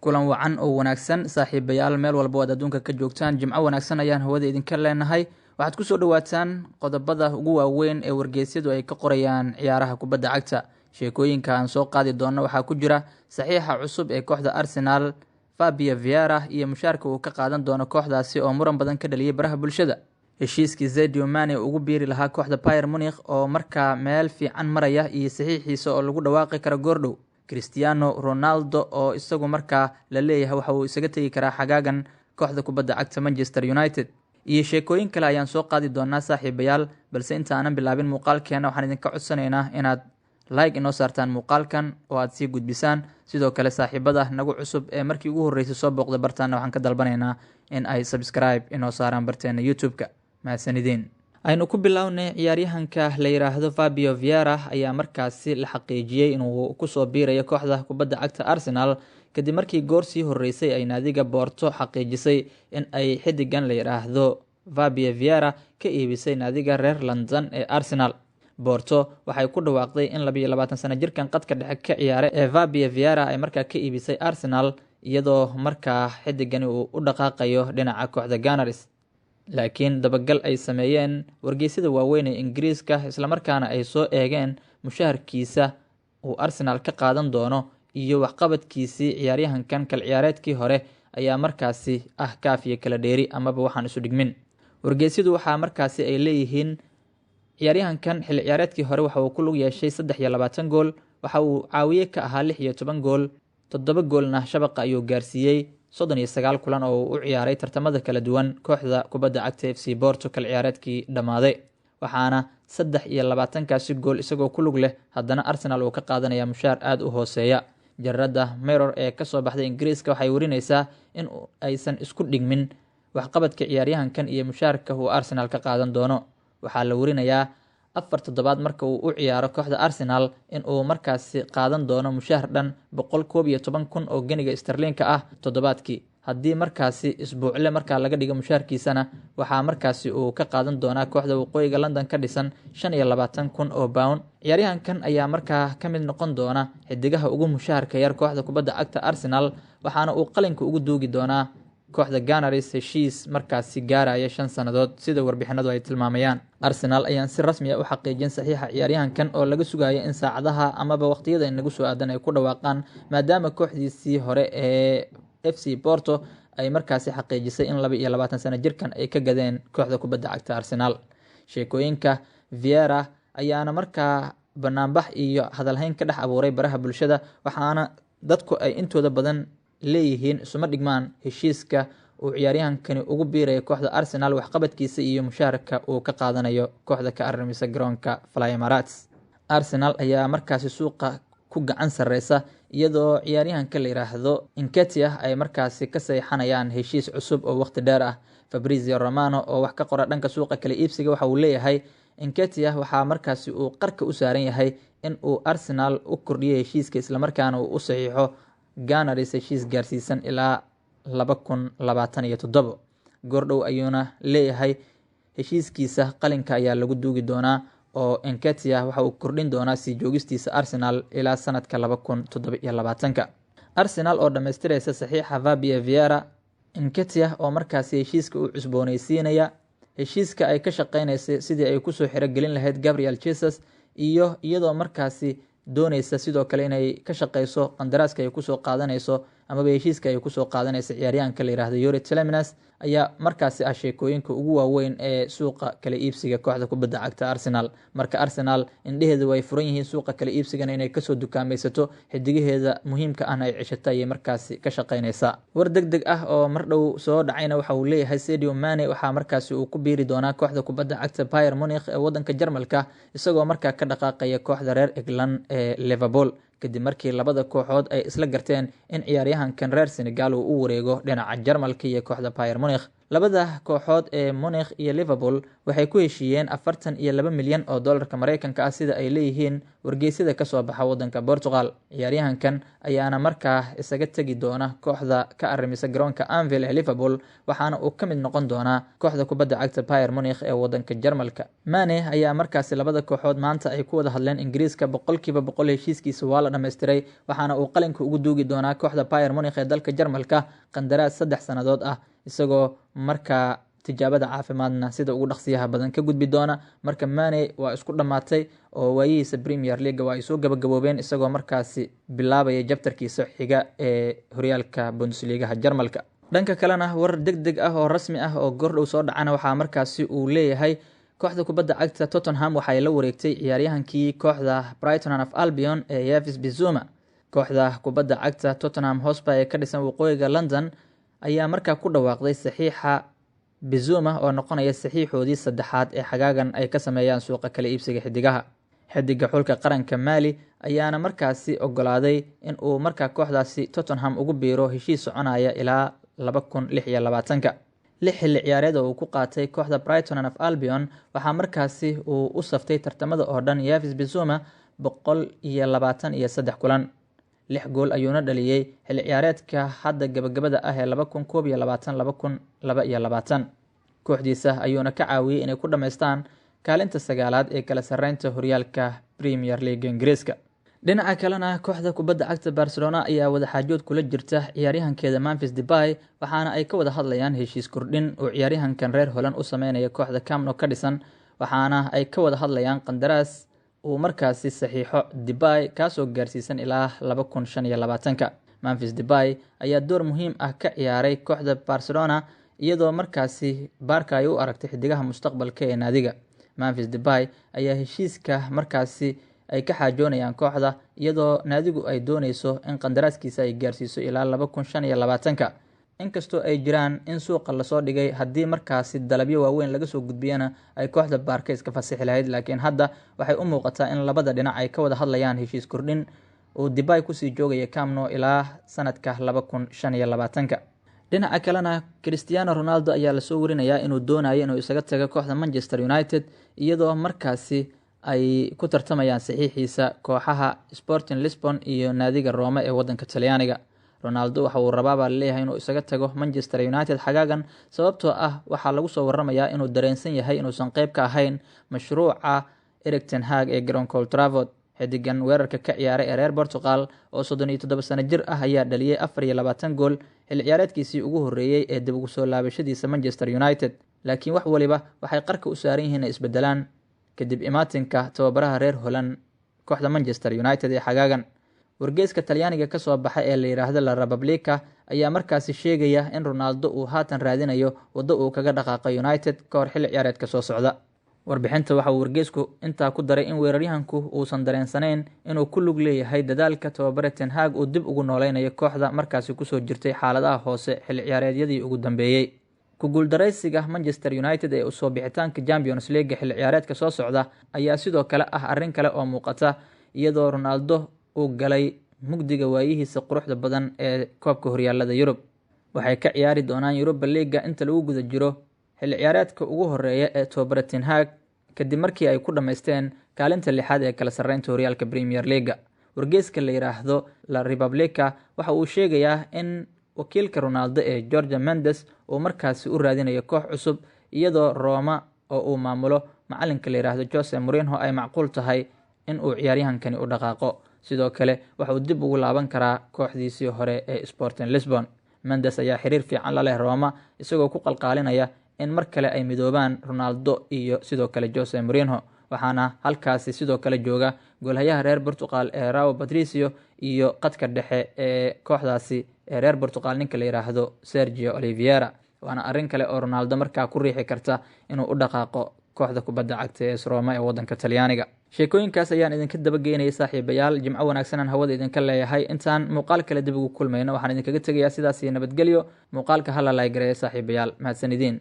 Kulan wacan oo wanaagsan, saaxiibayaal, meel walba o aad adduunka ka joogtaan, jimco wanaagsan ayaan hawada idinka leenahay. Waxaad kusoo dhawaataan qodobada ugu waaweyn ee wargeysyadu ay ka qorayaan ciyaaraha kubadda cagta. Sheekooyinka aan soo qaadi doona waxaa ku jira saxiixa cusub ee kooxda Arsenal, Fabio Viera, iyo mushaarka uu ka qaadan doono kooxdaasi oo muran badan ka dhaliyay baraha bulshada. Heshiiskii Sadio Mane ugu biiri lahaa kooxda Bayern Munich oo markaa meel fiican maraya iyo saxiixiisa oo lagu dhawaaqi karo goordhow. Cristiano Ronaldo oo isagu markaa la leeyahay waxa uu isaga tegi karaa xagaagan kooxda kubadda cagta Manchester United, iyo sheekooyin kale ayaan soo qaadi doonaa, saaxiibayaal. Balse inta aanan bilaabin muuqaalkeena, waxaan idinka codsanaynaa inaad like inoo saartaan muuqaalkan oo aad sii gudbisaan. Sidoo kale saaxiibada nagu cusub ee markii ugu horreysay soo booqda bartaana waxaan ka dalbanaynaa in ay subscribe inoo saaraan barteena YouTube-ka. Mahadsanideen. Aynu ku bilownay, ciyaaryahanka la yiraahdo Fabio Viera ayaa markaasi la xaqiijiyey inuu kusoo biirayo kooxda kubadda cagta Arsenal, kadib markii goor sii horeysay ay naadiga Boorto xaqiijisay in ay xidigan la yiraahdo Fabio Viera ka iibisay naadiga reer London ee Arsenal. Boorto waxay ku dhawaaqday in 22 sano jirkan qadka dhexe ka ciyaara ee Fabio Viera ay markaa ka iibisay Arsenal, iyadoo markaa xidigani uu u dhaqaaqayo dhinaca kooxda Gunners. Laakiin dabagal ay sameeyeen wargeysyada waaweyn ee Ingiriiska, islamarkaana ay soo eegeen mushaharkiisa uu Arsenal ka qaadan doono iyo waxqabadkiisii ciyaaryahankan kal ciyaareedkii hore, ayaa markaasi ah kaafiya kala dheeri amaba waxaan isu dhigmin. Wargeysyadu waxaa markaasi ay leeyihiin ciyaaryahankan xilli ciyaareedkii hore waxa uu ku lug yeeshay 23 gool, waxa uu caawiye ka ahaa 16 gool, 7 goolna shabaqa ayuu gaarsiiyey 39 kulan oo uu u ciyaaray tartamada kala duwan kooxda kubadda cagta FC Porto kal ciyaareedkii dhammaaday. Waxaana 23-kaasi gool isagoo ku lug leh haddana Arsenal uu ka qaadanaya mushaar aada u hooseeya. Jaradda Mirror ee kasoo baxday Ingiriiska waxay warinaysaa in aysan isku dhigmin waxqabadka ciyaaryahankan iyo mushaarka uu Arsenal ka qaadan doono. Waxaa la warinayaa 4 toddobaad marka uu u ciyaaro kooxda Arsenal in uu markaasi qaadan doono mushaar dhan 111,000 oo geniga sterliinka ah toddobaadkii. Haddii markaasi isbuucle markaa laga dhigo mushaarkiisana, waxaa markaasi uu ka qaadan doonaa kooxda waqooyiga London ka dhisan 25,000 oo pound. Ciyaaryahankan ayaa markaa ka mid noqon doona xidigaha ugu mushaharka yar kooxda kubadda cagta Arsenal, waxaana uu qalinka ugu duugi doonaa kooxda Gunners heshiis markaasi gaaraya 5 sannadood, sida warbixinadu ay tilmaamayaan. Arsenal ayaan si rasmi ah u xaqiijin saxiixa ciyaaryahankan oo laga sugayo in saacadaha amaba waqtiyada inagu soo aadan ay ku dhawaaqaan, maadaama kooxdiisii hore ee FC Porto ay markaasi xaqiijisay in 22 sano jirkan ay ka gadeen kooxda kubadda cagta Arsenal. Sheekooyinka Viera ayaana markaa banaanbax iyo hadalhayn ka dhex abuuray baraha bulshada, waxaana dadku ay intooda badan leeyihiin isuma dhigmaan heshiiska uu ciyaaryahankani ugu biirayo kooxda Arsenal waxqabadkiisa iyo mushaharka uu ka qaadanayo kooxda ka arrimisa garoonka Fly Emirates. Arsenal ayaa markaasi suuqa ku gacan sareysa, iyadoo ciyaaryahanka la yiraahdo Nketiah ay markaasi ka saxiixanayaan heshiis cusub oo waqti dheer ah. Fabrizio Romano oo wax ka qora dhanka suuqa kala iibsiga waxa uu leeyahay Nketiah waxaa markaasi uu qarka u saaran yahay in uu Arsenal u kordhiyo heshiiska, islamarkaana uu u saxiixo Gunners heshiis gaarsiisan ilaa 2027. Goordhow ayuuna leeyahay heshiiskiisa qalinka ayaa lagu duugi doonaa oo Nketiah waxa uu kordhin doonaa sii joogistiisa Arsenal ilaa sanadka 2027-ka. Arsenal oo dhammaystiraysa saxiixa Fabio Viera, Nketiah oo markaasi heshiiska u cusbooneysiinaya, heshiiska ay ka shaqeynaysa sidii ay kusoo xirogelin lahayd Gabriel Jesus, iyo iyadoo markaasi dooneysa sidoo kale inay ka shaqeyso qandaraaska ay kusoo qaadanayso amaba heshiiska ay kusoo qaadanaysa ciyaaryahanka la yiraahdo Youri Tielemans, ayaa markaasi ah sheekooyinka ugu waaweyn ee suuqa kala iibsiga kooxda kubadda cagta Arsenal. Marka Arsenal indheheedu way furan yihiin, suuqa kala iibsigana inay kasoo dukaamaysato xidigaheeda muhiimka ahna ay ceshato ayay markaasi ka shaqeynaysaa. War deg deg ah oo mar dhow soo dhacayna waxa uu leeyahay Sadio Mane waxaa markaasi uu ku biiri doonaa kooxda kubadda cagta Bayern Munich ee wadanka Jarmalka, isagoo markaa ka dhaqaaqaya kooxda reer England ee Liverpool, kadib markii labada kooxood ay isla garteen in ciyaaryahankan reer Senegal uu u wareego dhinaca Jarmalka iyo kooxda Bayern Munich. Labada kooxood ee Munich iyo Liverpool waxay ku heshiiyeen 42 milyan oo doolarka Mareykanka ah, sida ay leeyihiin wargeysyada kasoo baxa wadanka Portugal. Ciyaaryahankan ayaana markaa isaga tegi doona kooxda ka arrimisa garoonka Anfield ee Liverpool, waxaana uu ka mid noqon doonaa kooxda kubadda cagta Bayern Munich ee wadanka Jarmalka. Mane ayaa markaasi labada kooxood maanta ay ku wada hadleen Ingiriiska, 100% heshiiskiisa waa la dhammaystiray, waxaana uu qalinka ugu duugi doonaa kooxda Bayern Munich ee dalka Jarmalka qandaraas 3 sannadood ah, isagoo markaa tijaabada caafimaadna sida ugu dhaqsiyaha badan ka gudbi doona. Marka Mane waa isku dhammaatay oo waayihiisa Premier League waa ay soo gabagaboobeen, isagoo markaasi bilaabaya jabtarkiisa xiga ee horyaalka Bundesligaha Jarmalka. Dhanka kalena, war deg deg ah oo rasmi ah oo goordhow soo dhacana waxaa markaasi uu leeyahay kooxda kubadda cagta Tottenham waxay la wareegtay ciyaaryahankii kooxda Brighton and Albion ee Yves Bissouma. Kooxda kubadda cagta Tottenham Hotspur ee ka dhisan waqooyiga London ayaa markaa ku dhawaaqday saxiixa Bissouma oo noqonaya saxiixoodii saddexaad ee xagaagan ay ka sameeyaan suuqa kala iibsiga xidigaha. Xidiga xulka qaranka Mali ayaana markaasi ogolaaday in uu markaa kooxdaasi Tottenham ugu biiro heshiis soconaya ilaa 2026-ka. 6 xilli ciyaareed oo uu ku qaatay kooxda Brighton and Albion, waxaa markaasi uu u saftay tartamada oo dhan Yves Bissouma 123 kulan. 6 gool ayuuna dhaliyey xilli ciyaareedka hadda gabagabada ah ee 2021 2022. Kooxdiisa ayuuna ka caawiyey inay ku dhammaystaan kaalinta sagaalaad ee kala sarreynta horyaalka Premier League Ingiriiska. Dhinaca kalena, kooxda kubadda cagta Barcelona ayaa wadaxaajood kula jirta ciyaaryahankeeda Memphis Depay, waxaana ay ka wada hadlayaan heshiis kordhin uu ciyaaryahankan reer Holland u sameynaya kooxda Camp Nou ka dhisan, waxaana ay ka wada hadlayaan qandaraas uu markaasi saxiixo Depay kaasoo gaarsiisan ilaa 2025-ka. Memphis Depay ayaa door muhiim ah ka ciyaaray kooxda Barcelona, iyadoo markaasi Barca ay u aragtay xidigaha mustaqbalka ee naadiga. Memphis Depay ayaa heshiiska markaasi ay ka xaajoonayaan kooxda, iyadoo naadigu ay dooneyso in qandaraaskiisa ay gaarsiiso ilaa 2025-ka. Inkastoo ay jiraan in suuqa lasoo dhigay haddii markaasi dalabyo waaweyn laga soo gudbiyana ay kooxda Barca iska fasixi lahayd, laakiin hadda waxay u muuqataa in labada dhinac ay ka wada hadlayaan heshiis kordhin uu Depay kusii joogaya Camp Nou ilaa sanadka 2025-ka. Dhinaca kalena, Cristiano Ronaldo ayaa lasoo warinayaa inuu doonayo inuu isaga tago kooxda Manchester United, iyadoo markaasi ay ku tartamayaan saxiixiisa kooxaha Sporting Lisbon iyo naadiga Rome ee wadanka Talyaaniga. Ronaldo waxa uu rabaa baa laleeyahay inuu isaga tago Manchester United xagaagan, sababtoo ah waxaa lagu soo waramayaa inuu dareensan yahay inuusan qeyb ka ahayn mashruuca Erik ten Hag ee garoonka Old Trafford. Xidigan weerarka ka ciyaaray ee reer Portugal oo 37 sano jir ah ayaa dhaliyay 24 gool xilli ciyaareedkiisii ugu horreeyey ee dib ugu soo laabashadiisa Manchester United, laakiin wax waliba waxay qarka u saaran yihiin inay isbedelaan kadib imaatinka tababaraha reer Holland kooxda Manchester United ee xagaagan. Wargeyska Talyaaniga kasoo baxa ee la yidhaahdo La Repubblica ayaa markaasi sheegaya in Ronaldo uu haatan raadinayo waddo uu kaga dhaqaaqo United ka hor xilli ciyaareedka soo socda. Warbixinta waxa uu wargeysku intaa ku daray in weeraryahanku uusan dareensanayn inuu ku lug leeyahay dadaalka tababare Ten Hag uu dib ugu nooleynayo kooxda markaasi kusoo jirtay xaaladaha hoose xilli ciyaareedyadii ugu dambeeyey. Ku guuldareysiga Manchester United ee usoo bixitaanka Champions League xilli ciyaareedka soo socda ayaa sidoo kale ah arrin kale oo muuqata, iyadoo Ronaldo uu galay mugdiga waayihiisa quruxda badan ee koobka horyaalada Yurub. Waxay ka ciyaari doonaan Europa League inta lagu guda jiro xilli ciyaareedka ugu horeeya ee tababare Ten Hag, kadib markii ay ku dhammaysteen kaalinta lixaad ee kala sarreynta horyaalka Premier League. Wargeyska la yidhaahdo La Repubblica waxa uu sheegayaa in wakiilka Ronaldo ee Jorge Mendes uu markaasi u raadinayo koox cusub, iyadoo Roma oo uu maamulo macalinka la yidhaahdo Jose Mourinho ay macquul tahay in uu ciyaaryahankani u dhaqaaqo. Sidoo kale waxa uu dib ugu laaban karaa kooxdiisii hore ee Sporting Lisbon. Mendes ayaa xiriir fiican la leh Roma, isagoo ku qalqaalinaya in mar kale ay midoobaan Ronaldo iyo sidoo kale Jose Mourinho, waxaana halkaasi sidoo kale jooga goolhayaha reer Portugal ee Rao Patricio iyo qadka dhexe ee kooxdaasi ee reer Portugal ninka la yidhaahdo Sergio Oliveira. Waana arrin kale oo Ronaldo markaa ku riixi karta inuu u dhaqaaqo kooxda kubadda cagta ee Roma ee wadanka Talyaaniga. Sheekooyinkaas ayaan idinka dabageynayay saaxiibayaal. Jimco wanaagsan aan hawada idinka leeyahay. Intaan muuqaal kale dib ugu kulmayno, waxaan idinkaga tegayaa sidaas iyo nabadgelyo. Muuqaalka hala laaygareeya saaxiibayaal, mahadsan idiin.